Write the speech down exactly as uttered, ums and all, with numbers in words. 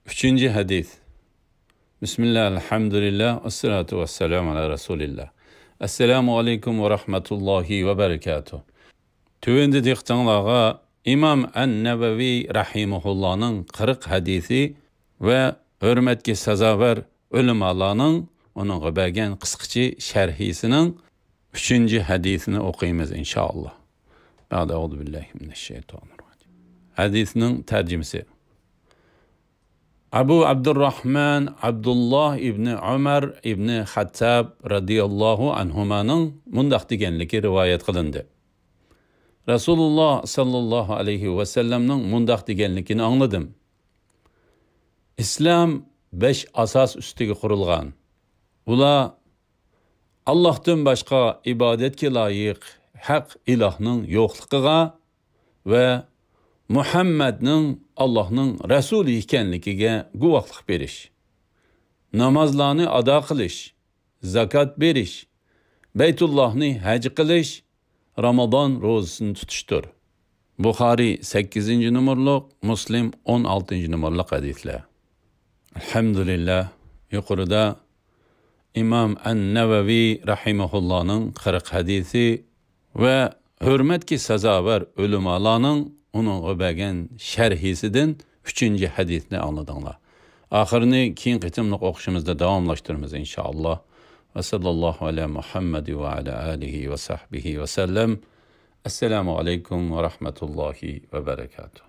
ئۈچىنچى ھەدىس. بىسمىللا، ئەلھەمدۇلىللا، ئەسسالاتۇ ۋەسسالامۇ ئالا رەسۇلىللا. ئەسسالامۇ ئەلەيكۇم ۋە رەھمەتۇللاھى ۋە بەرىكاتۇھ. تۆۋەندە دىققىتىڭلارغا ئىمام ئەن-نەۋەۋى رەھىمەھۇللانىڭ قىرىق ھەدىسى ۋە ھۆرمەتكە سازاۋەر ئۆلىمالارنىڭ ئۇنىڭغا بەرگەن قىسقىچە شەرھىسىنىڭ ئۈچىنچى ھەدىسىنى ئوقۇيمىز، ئىنشائاللا. بەئدە، ئەئۇزۇ بىللاھى مىنەششەيتانىر راجىم. ھەدىسنىڭ تەرجىمىسى. ئەبۇ ئابدۇرراھمان ئابدۇللا ئىبنى ئۆمەر ئىبنى خەتتاب رەزىياللاھۇ ئەنھۇمانىڭ مۇنداق دېگەنلىكى رىۋايەت قىلىندى. رەسۇلۇللا ساللاللاھۇ ئەلەيھى ۋەسەللەمنىڭ مۇنداق دېگەنلىكىنى ئاڭلىدىم. ئىسلام بەش ئاساس ئۈستىگە قۇرۇلغان. ئۇلار ئاللاھتىن باشقا ئىبادەتكە لايىق ھەق ئىلاھنىڭ يوقلۇقىغا ۋە مۇھەممەدنىڭ ئاللاھنىڭ رەسۇلى ئىكەنلىكىگە گۇۋاھلىق بېرىش، نامازلارنى ئادا قىلىش، زاكات بېرىش، بەيتۇللاھنى ھەج قىلىش، رامازان روزىسىنى تۇتۇشتۇر. بۇخارىي سەككىزىنچى نومۇرلۇق، مۇسلىم ئون ئالتىنچى نومۇرلۇق ھەدىسلەر. ئەلھەمدۇلىللا، يۇقىرىدا ئىمام ئەن-نەۋەۋى رەھىمەھۇللانىڭ قىرىق ھەدىسى ۋە ھۆرمەتكە سازاۋەر ئۆلىمالارنىڭ ئۇنىڭغا بەرگەن شەرھىسىدىن ئۈچىنچى ھەدىسنى ئاڭلىدىڭلار. ئاخىرىنى كېيىن قېتىملىق ئوقۇشىمىزدا داۋاملاشتۇرىمىز، ئىنشائاللا. ۋە ساللاللاھۇ ئەلا مۇھەممەد ۋە ئەلا ئالىھى ۋە سەھبىھى ۋە سەللەم. ئەسسالامۇ ئەلەيكۇم ۋە رەھمەتۇللاھى ۋە بەرەكاتۇھ.